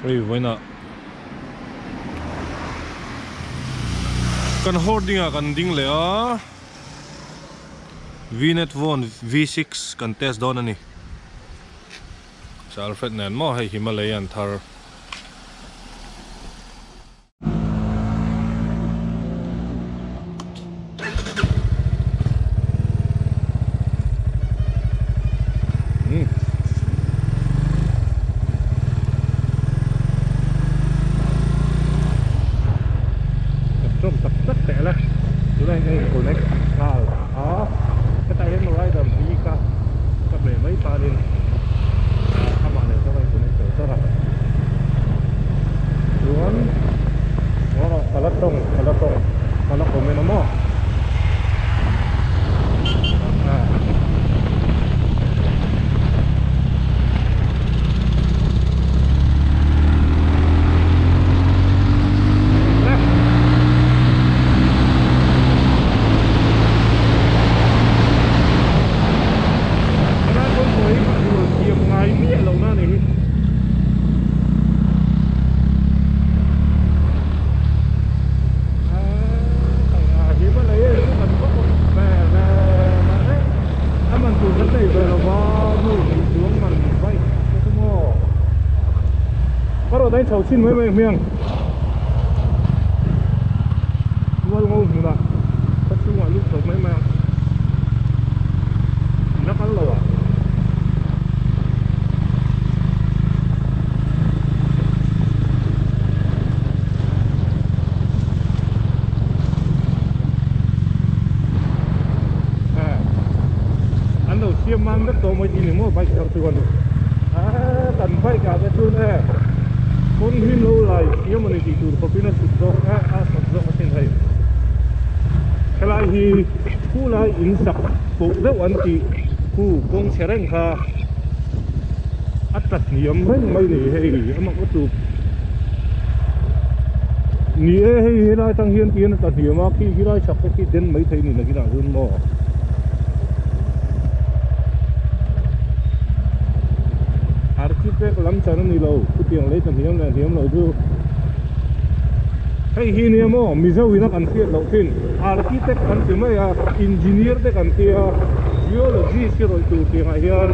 Hei vawiinah kan hoarding ah kan ding leh a vnet vawn v6 kan test dawn a ni Alfred nen maw hei Himalayan thar. Tawng tak tak teh la tunah hian ka connect nghal a hetah hian rider bik a ka hmeh mai panin amah nen chuan ka in connect char char a chuan aw ka la tawng ka la tawng ka la comment a maw A man tur kan nei ve lova nu tih chuang man bike te chu maw ka rawt a in chho chhin mai mai ang hmiang mual ngo hmunah ka chhungah lut chho mai mai ang la kal lo ah. An lo siam mang vek tawh mai tih ni maw bike thar chuan kan bike ah te chuan e kawng hi lo lai siam a ni tih tur khawpin a sut zawk a a sat zawk asin hei helai hi khu lai in sak pawh deuh an tih khu kawng chhe reng kha a tla hniam reng mai ni hei a mak lutuk ni e hei helai tang hian tihian a tla hniam a khi helai chhak te khi den mai thei ni nakinah chuan maw. Architect lam chan a ni lo chutiang lei tla hniam leh hniam loh chu hei hi nia maw Mizo ina kan hriat loh thin architect kan ti mai a engineer te kan tia geologist hi rawih tur tiangah hian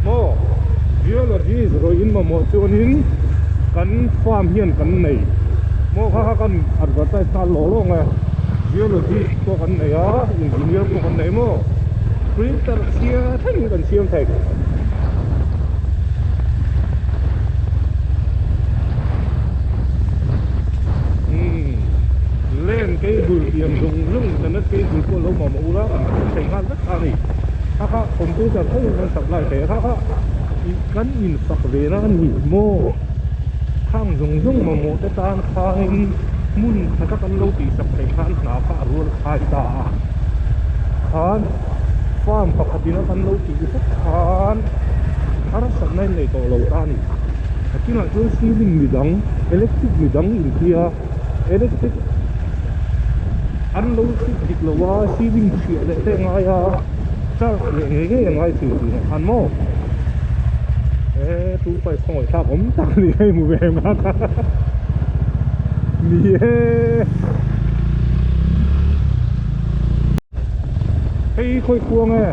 maw geologist rawih in mamawh chuanin kan farm hian kan nei maw kha kha kan advertise nghal lawk lawk ang e geologist pawh kan nei a engineer pawh kan nei maw printer chhia thlengin kan siam thei umm len cable tiang zawng zawng internet cable pawh lo mamawh ula kan siam thei nghal vek a ni kha kha computer thlengin kan supply thei a kha kha kan infak ve na a ni maw khang zawng zawng mamawh te tan khanin hmun khata kan lo tihsak theih khan hna kha a rual khai ta a khan farm pakhat ina kan lo tih vek khan harsatna in nei tawh lo ta a ni a kinah chuan ceiling midang electric midang intia electric an lo fit dik lo a ceiling chhiah leh te a ngai a charge leh ngei ngei a ngai thin tih ah khan maw e chu pawh khawngaih thlak awm tak a ni hei hmu ve nghak a ni e hei khawi khuang e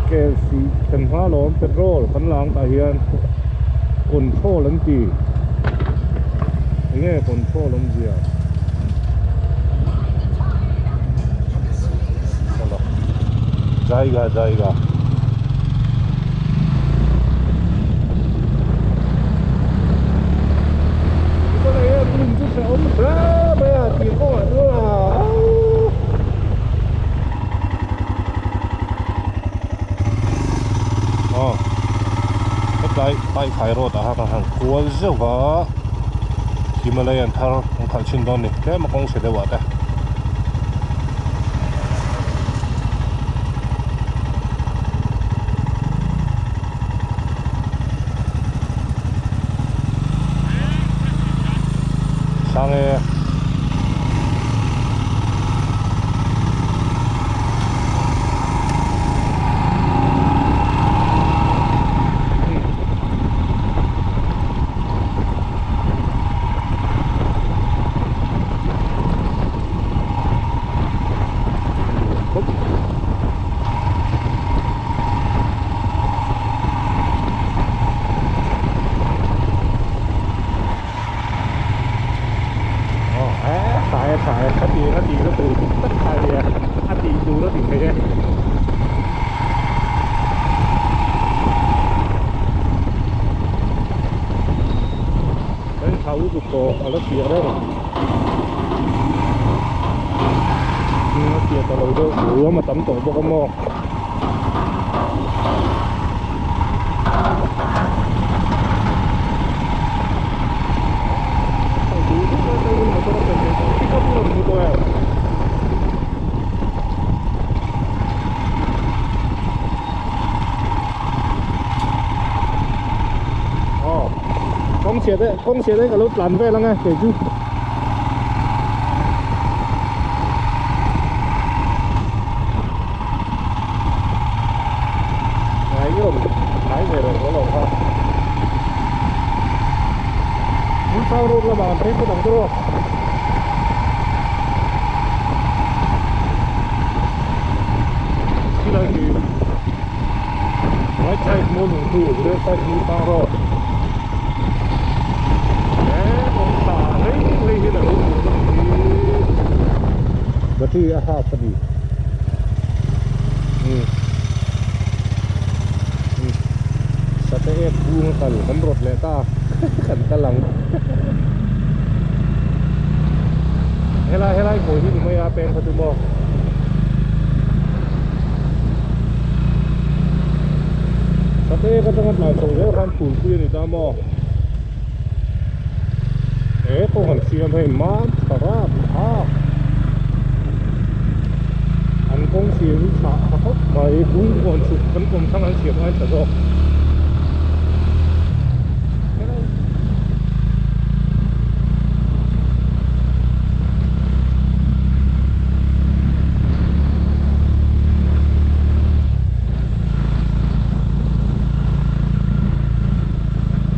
KFC thlen hma lawm petrol kan lang tah hian control an ti enge control awmzia chalo jaiga jaiga Aw hetlai Paikhai road ah khan han kual zeuh va Himalayan thar an khalh chhin dawn a ni tlem a kawng chhe deuh ah te. Sang e. tha e khati a tih na tur dik tak kha a nia a tih tur a ti thei e. Kan inthlau lutuk tawh a la fiah reng a fiah ta lo deuh ruam a tam tawh bawk a maw. Kawng chhiat e kawng chhiat e ka lo tlan vel ang e kei chu. Ngai i rawn hnai ve reng lo kha. Hmunsang road lamah an phei phawt ang tawh. Khilai hi right side maw lungpui left side Hmunsang road. He kawngka hlei hlei hi a lo hmuh dawn hi. Battery a half a ni. Umm umm sate ek bung a kal kan rawt leh ta kan kal ang helai helai hmuh hi ni mai a peng kha chu maw. Sate ek atanga tlai chho zel khan phulpui a ni ta maw. He kawng an siam hei mam tha rap thlak an kawng siam hi chhah tha khawp mai bung huan chhuk kan kawm thlang an siam ai tha zawk.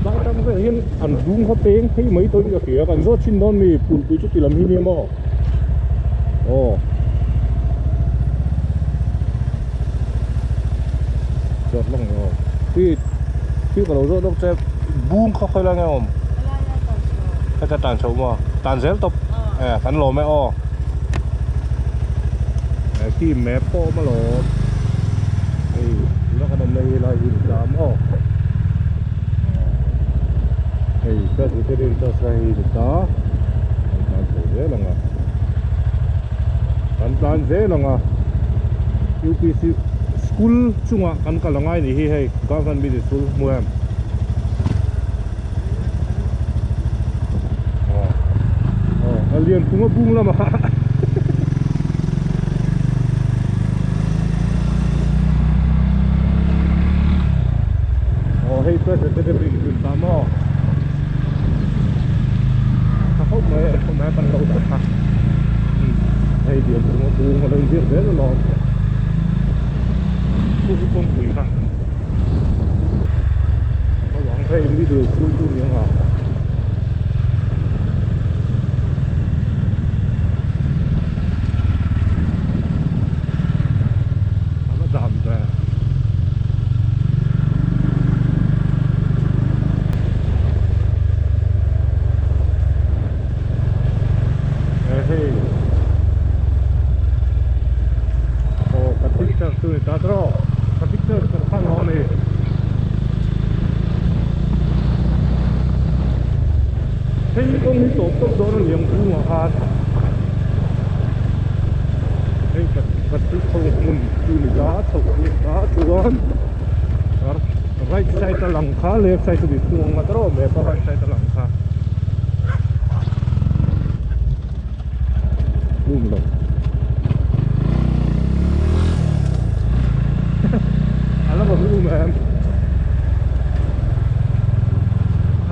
Tlai tang vel hian an bung kha peng phei mai tawh in ka hria kan zawt thin dawn mi phulpui chu ti lam hi nia maw aw zawt lawk ang aw khi khi ka lo zawt lawk che bung kha khawi lai nge awm heta tan chho maw tan zel tawp e kan lawm e aw khi map pawh a awm alawm hei tuna kan awmna hi helai hi ni ta maw hei presbyterian church lai hi ni ta kan tlan chho zel ang a kan tlan zel ang a upc school chungah kan kal angai ni hi hei government middle school hmu em a lian phung a bung lamah aw hei presbyterian in hmun ta maw tha khawp mai a khawp mai a kan lo dah kha hei lian phung a bung a lo inziak zel alawm chu chu kawngpui kha. Hei middle school chu ni ang a. A va dam ve. Hei. Aw ka picture chu ni ta tawh. Ka picture kan hman lo a ni. Hei kawng hi tawp tawp dawn a ni ang bungah khan hei ka ka chu chho hmun chu ni ta chho ni ta chuan right side a lang kha left side chu ni thung ang a tawh map a right side a lang kha bung lo. A la rawn um em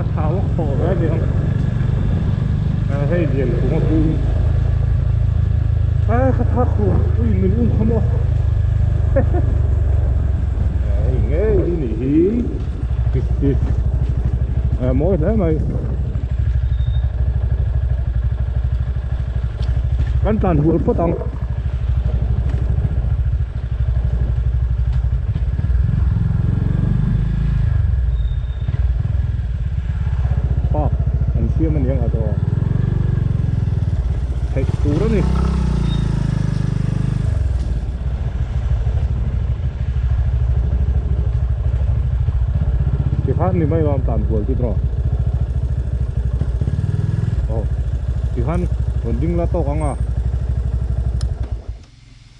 a thau a khawh ve aniang hei lian kum a bung a ka thak hu ui min um kha maw hei ngei hi nih hi a mawi hle mai. Kan tlan hual phawt ang. Park an siam a ni ang a tawh. Theih chu. a ni. Tikhan ni mai ram tan kual chu tawh aw tikhan rawn ding la tawk ang a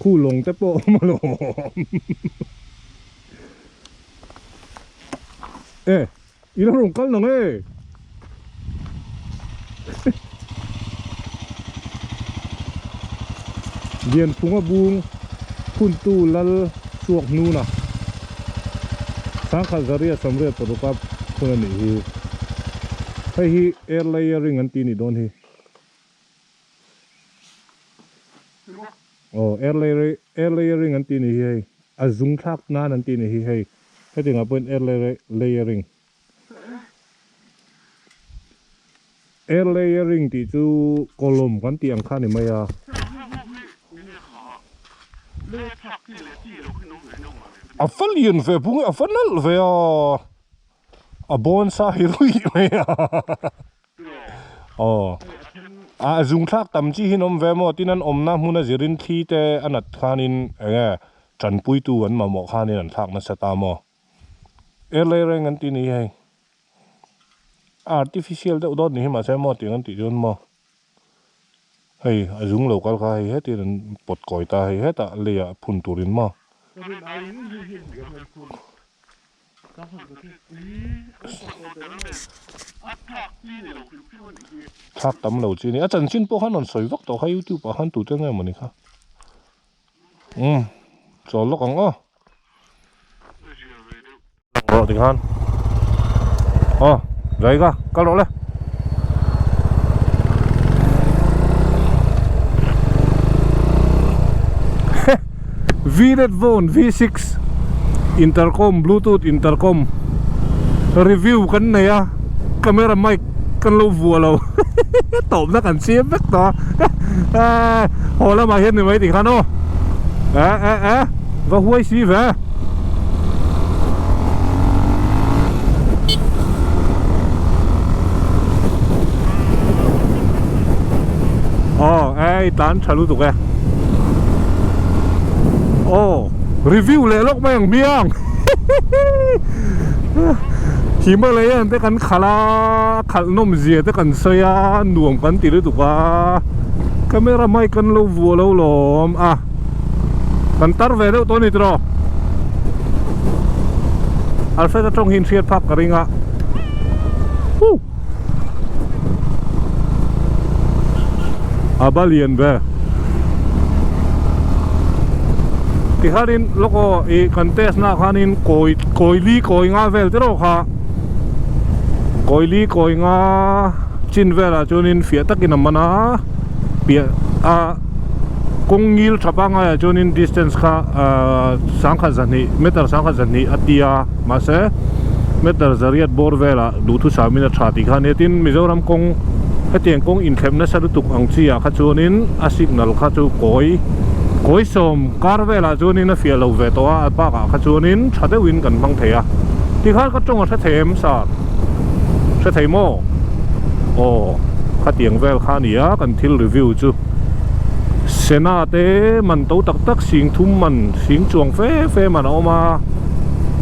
khu lawng te pawh a awm alawm e i lo rawn kal nang e. Lianphunga bung phuntu lal chhuak hnuna sangkhat zaria sawmriat paruk a phun a nih hi. Hei hi air layering an tih a nih dawn hi. Aw air layer air layering an tih a nih hi hei. A zung thlak nan an tih a nih hi hei. Hetiangah pawhin air layering. Air layering tih chu kawlawm kan tih ang kha a ni mai a. A fa lian ve bung e, a fa nalh ve a, a bawn sa hi ruih mai a. Aw, a zung thlak tam chi hi an awm ve maw? Tin an awmna hmuna zirin thli te a nat khanin eng nge tanpuitu an mamawh khanin an thlak nasa ta maw? Airlay reng an tih ni hi hei artificial deuh dawt ni hi mahse maw tiang an tih chuan maw hei a zung lo kal kha hei hetin an pawt kawi ta hei hetah leiah phun turin maw. Thlak tam lo chi a ni a chanchin pawh khan rawn sawi vak tawh kha youtube ah khan tute nge mawni kha umm chawl lawk ang aw. Rawh tikhan aw zai ka kal rawh le. Vnet phone V6 intercom bluetooth intercom review kan nei a camera mic kan lo vuah lo tawpna kan siam vek tawh a haw lamah hian ni mai tikhan aw eh eh eh va huai si ve. Aw ei tlan tha lutuk e aw review leh lawk mai ang hmiang Himalayan te kan khalh a khalh nawm zia te kan sawi a nuam kan ti lutuk a camera mic kan lo vuah lo lawm a. Kan tar ve deuh tawh a ni tiraw? Alfred atawng hi inhriat phak ka ring a. Huh! A ba lian ve. Tikhanin lawk aw ih kan test na khanin kawi kawi li kawi nga vel tiraw kha. Kawi li kawi nga chin velah chuanin fiah takin a man a piah a. Kawng ngil tha pangai ah chuanin distance kha ahh sangkhat zahnih meter sangkhat zahnih a ti a mahse meter zariat bawr velah duhthusam in a tha tih kha ania tin Mizoram kawng hetiang kawng inthlep nasa lutuk ang chi ah kha chuanin a signal kha chu kawi kawi sawm kar velah chuanin a fiah lo ve tawh a a bakah kha chuanin tha deuhin kan hmang thei a tikhan ka tawng a hre thei em sir hre thei maw aw khatiang vel kha a ni a kan thil review chu. Sena te man to tak tak sing thum man sing chuang fe fe man a awm a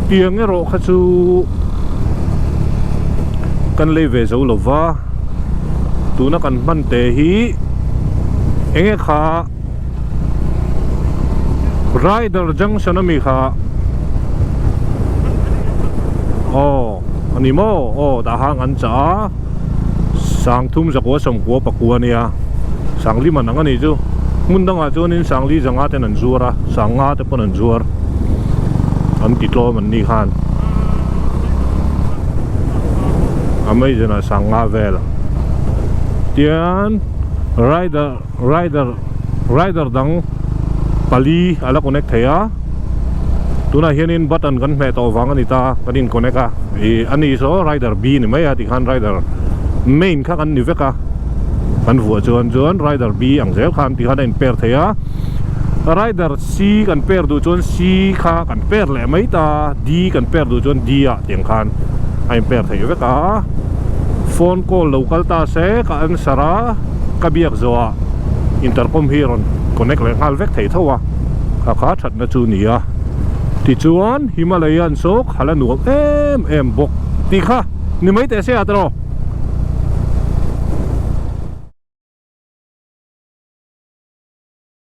tiang erawh kha chu kan lei ve zo lo va tuna kan hman te hi eng nge kha rider junction ami kha aw a ni maw aw tah khan an chah a. Sangthum zakua sawmkua pakua ania Sangli man ang a nih chu hmun dangah chuanin Sangli zanga ten an zuar a Sanga te pawn an zuar an ti tlawm an nih khan Amazon ah Sanga vel tian rider rider rider dang pali a la connect thei a tunah hianin button kan hmeh tawh vang a ni ta kan in connect a ih a ni saw rider B ni mai a tikhan rider main kha kan ni vek a kan vuah chuan chuan rider B ang zel khan tikhan a in pair thei a rider C kan pair duh chuan C kha kan pair leh mai ta D kan pair duh chuan D ah tiang khan a in pair thei vek a phone call lo kal ta se ka answer a ka biak zawh ah. intercom hi a rawn connect leh nghal vek thei tho a, kha kha thatna chu a ni a. Tichuan Himalayan saw khalh a nuam em em bawk tih kha ni mai teh se a tawh.